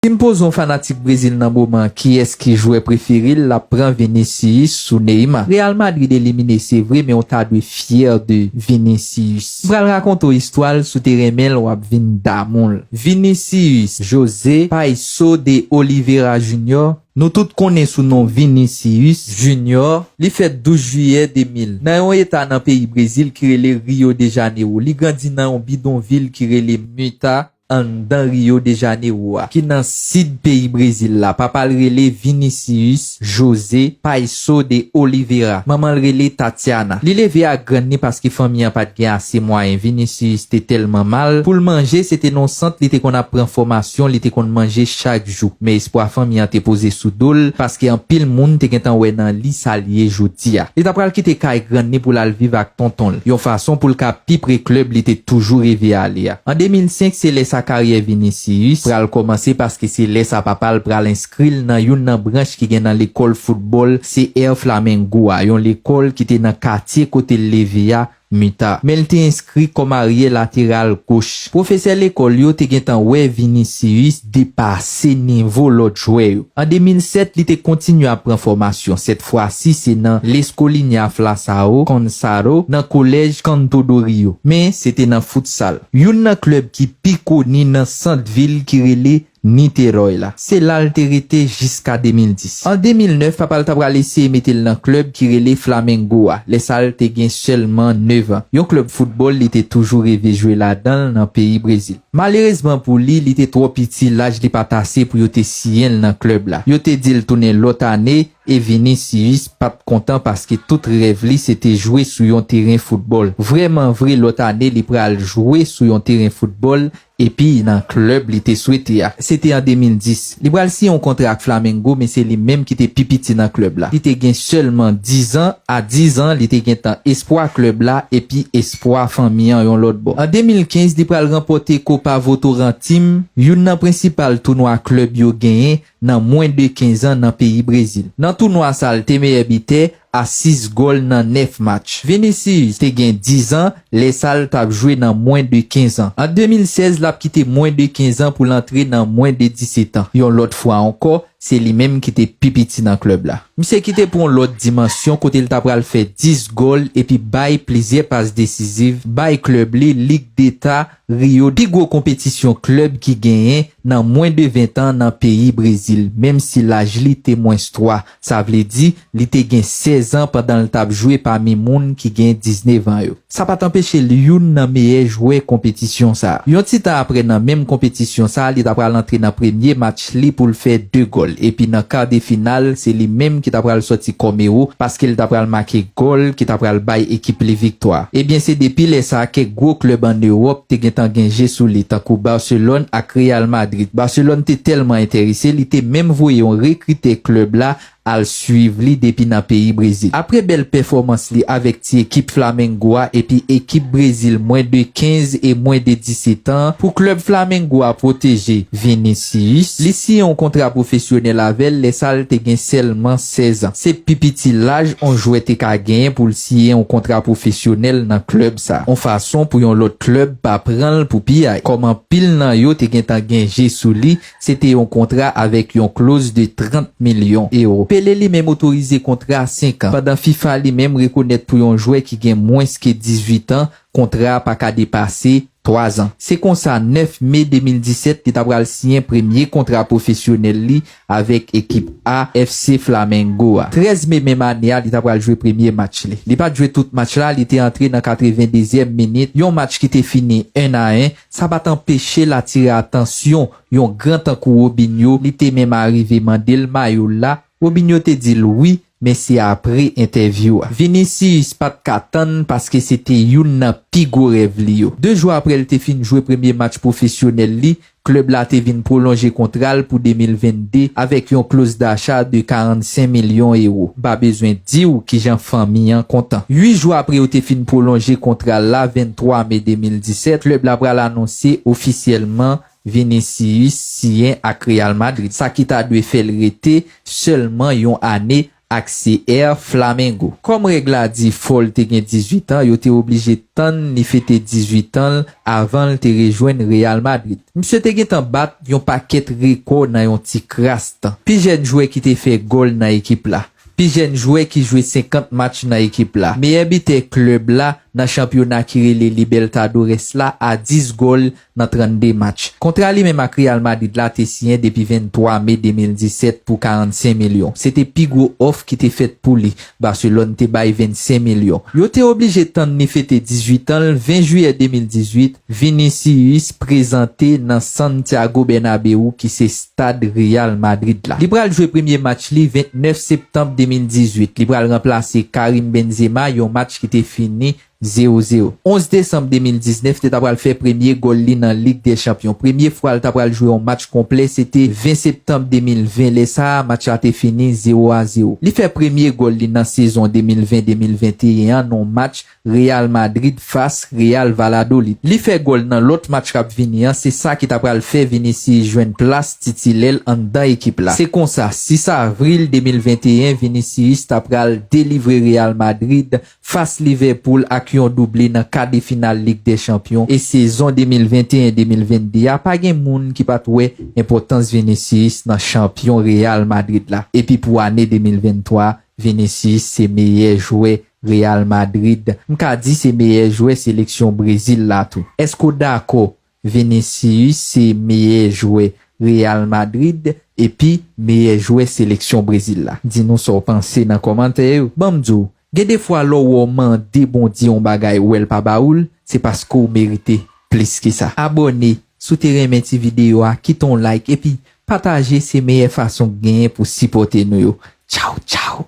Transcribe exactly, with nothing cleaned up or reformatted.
Si m poze yon fanatik Brezil nan moman kiyès ki jwè prefere l, l ap pran Vinicius sou Neymar. Real Madrid elimine, se vre, men w ta dwe fyè de Vinicius. M pral rakonte w istwa l, si w te renmen l, w ap vin damou l. Vinicius José Paiso de Oliveira Junior, nou tout konnen sou non Vinicius Junior, li fèt douz jiyè de mil, nan yon eta nan peyi Brezil ki rele Rio de Janeiro. Li grandi nan yon bidonvil ki rele Muta, anndan Rio de Janeiro a, ki nan sid peyi Brezil la. Papa l rele Vinicius José Paiso de Oliveira. Manman l rele Tatiana. Li leve ak grann li paske fanmi an pa t gen ase mwayen. Vinicius te tèlman mal, pou l manje, se te nan sant li te konn ap pran fòmasyon, li te konn manje chak jou. Men espwa fanmi an te poze sou do l, paske anpil moun te gentan wè nan li sa l ye jodi a. Li ta pral kite kay grann li pou l al viv ak tonton l, yon fason pou l ka pi pre klèb li te toujou reve ale a. An de mil senk, se lè sa karyè Vinicius pral kòmanse, paske se lè sa papa l pral enskri l nan youn nan branch ki gen nan lekòl foutbòl C R Flamengo a, yon lekòl ki te nan katye kote l leve a, Muta. Men l te enskri kòm aryè lateral goch. Pwofesè lekòl yo te gentan wè Vinicius depase nivo lòt jwè yo. An de mil sèt, li te kontinye ap pran fòmasyon. Sèt fwa si, se nan L'Escolinha Flaçao Consairo, nan kolèj Canto do Rio. Men, se te nan futsal. Youn nan klèb ki pi koni nan sant vil ki rele Niterói la. Se la l te rete jiska de mil dis. An de mil nèf, papa l ta pral eseye mete l nan klèb ki rele Flamengo a, lè sa l te gen sèlman nèf an. Yon klèb foutbòl li te toujou reve jwe ladan l nan peyi Brezil. Malerezman pou li, li te twò piti, laj li pa t ase pou yo te siyen l nan klèb la. Yo te di l tounen lòt ane, e Vinicius pa t kontan paske tout rèv li se te jwe sou yon teren foutbòl. Vrèman vre, lòt ane li pral jwe sou yon teren foutbòl, epi nan klèb li te swete a. Se te an de mil dis. Li pral siyen yon kontra ak Flamengo, men se li menm ki te pi piti nan klèb la. Li te gen sèlman diz an. A diz an, li te gentan espwa klèb la epi espwa fanmi an yon lòt bò. An de mil kenz, li pral ranpòte Copa Votorantim, youn nan prensipal tounwa klèb yo genyen nan mwen de kenz an nan peyi Brezil. Nan tounwa sa, l te meyè bitè a sis gòl nan nèf match. Vinicius te gen diz an lè sa l t ap jwe nan mwen de kenz an. An de mil sèz, l ap kite mwen de kenz an pou l antre nan mwen de disèt an. Yon lòt fwa ankò, se li menm ki te pi piti nan klèb la. Misye kite pou yon lòt dimansyon kote l ta pral fè dis gòl epi bay plizyè pas desiziv, bay klèb li Lig Deta Rio, pi gwo konpetisyon klèb ki genyen nan mwen de ven tan nan peyi Brezil, menm si laj li te mwens twa, sa vle di li te gen sèz an pandan l t ap jwe pami moun ki gen diznèf an yo. Sa pa t anpeche l youn nan meyè jwè konpetisyon sa a. Yon ti tan apre, nan menm konpetisyon sa a, li ta pral antre nan premye match li pou l fè de gòl. Epi nan ka de final, se li menm ki ta pral sòti kòm ewo, paske l ta pral make gòl ki ta pral bay ekip li viktwa. Ebyen, se depi lè sa a, kèk gwo klèb ann Ewòp te gentan gen je sou li, tankou Barcelone ak Real Madrid. Barcelone te tèlman enterese, li te menm voye yon rekritè klèb la al swiv li depi nan peyi Brezil. Apre bèl pèfòmans li avèk ti ekip Flamengo a epi ekip Brezil mwen de kenz e mwen de disèt an, pou klèb Flamengo a pwoteje Vinicius, li siyen yon kontra pwofesyonèl avè l lè sa l te gen sèlman sèz an. Se pi piti laj yon jwè te ka genyen pou l siyen yon kontra pwofesyonèl nan klèb sa. Yon fason pou yon lòt klèb pa pran l pou piyay. Kòm anpil nan yo te gentan gen je sou li, se te yon kontra avèk yon kloz de trant milyon ewo. Pele li menm otorize kontra senk an, pandan fifa li menm rekonèt pou yon jwè ki gen mwens ke dizuit an, kontra a pa ka depase twa zan. Se konsa, nèf me de mil disèt, li ta pral siyen premye kontra pwofesyonèl li avèk ekip A F C Flamengo a. Trèz me menm ane a, li ta pral jwe premye match li. Li pa t jwe tout match la, li te antre nan katrevendezyèm minit, yon match ki te fini en a en. Sa pa t anpeche l atire atansyon yon gran tankou Robinho, li te menm arive mande l mayo l la. Robinho te di l wi, men se apre entèvyou a. Vinicius pa t ka tann paske se te youn nan pi gwo rèv li yo. De jou apre l te fin jwe premye match pwofesyonèl li, klèb la te vin pwolonje kontra l pou de mil vennde avèk yon kloz dacha de karannsenk milyon ewo. M pa bezwen di w kijan fanmi an kontan. Uit jou apre yo te fin pwolonje kontra l la, venntwa me de mil disèt, klèb la pral anonse ofisyèlman Vinicius siyen ak Real Madrid, sa ki ta dwe fè l rete sèlman yon ane ak C R Flamengo. Kòm règ la di fò l te gen dizuit an, yo te oblije tann li fete dizuit an l avan l te rejwenn Real Madrid. Misye te gentan bat yon pakèt rekò nan yon ti kras tan. Pi jèn jwè ki te fè gòl nan ekip la. Pi jèn jwè ki jwe senkant match nan ekip la. Meyè bitè klèb la nan chanpyona ki rele Libertadores la a dis gòl nan trannde match. Kontra li menm ak Real Madrid la te siyen depi venntwa me de mil disèt pou karannsenk milyon. Se te pi gwo òf ki te fèt pou li. Barcelone te bay vennsenk milyon. Yo te oblije tann li fete dizuit an l, ven jiyè de mil dizuit, Vinicius prezante nan Santiago Bernabéu ki se stad Real Madrid la. Li pral jwe premye match li vennèf septanm de mil dizuit. Li pral ranplase Karim Benzema, yon match ki te fini zewo zewo. Onz desanm de mil diznèf te ta pral fè premye gòl li nan Lig dè Chanpyon. Premye fwa l ta pral jwe yon match konplè, se te ven septanm de mil ven. Lè sa a, match la te fini zewo a zewo. Li fè premye gòl li nan sezon de mil ven de mil venteyen an nan yon match Real Madrid fas Real Valladolid. Li fè gòl nan lòt match k ap vini an, se sa ki ta pral fè Vinicius jwenn plas titilè l anndan ekip la. Se konsa, sis avril de mil venteyen, Vinicius ta pral delivre Real Madrid fas Liverpool ak yon double nan ka de final Lig dè Chanpyon. E sezon de mil venteyen de mil vennde a, pa gen moun ki pa t wè enpòtans Vinicius nan chanpyon Real Madrid la. Epi pou ane de mil venntwa, Vinicius se meyè jwè Real Madrid. M ka di se meyè jwè seleksyon Brezil la tou. Èske w dakò Vinicius se meyè jwè Real Madrid epi meyè jwè seleksyon Brezil la? Di nou sa w panse nan kòmantè yo. Ban m di w, gen defwa lè w wè w mande Bondye yon bagay ou wè l pa ba ou l, se paske w merite plis ke sa. Abòne, si w te renmen ti videyo a, kite yon like epi pataje, se meyè fason k genyen pou sipòte nou yo. Tchaw, tchaw!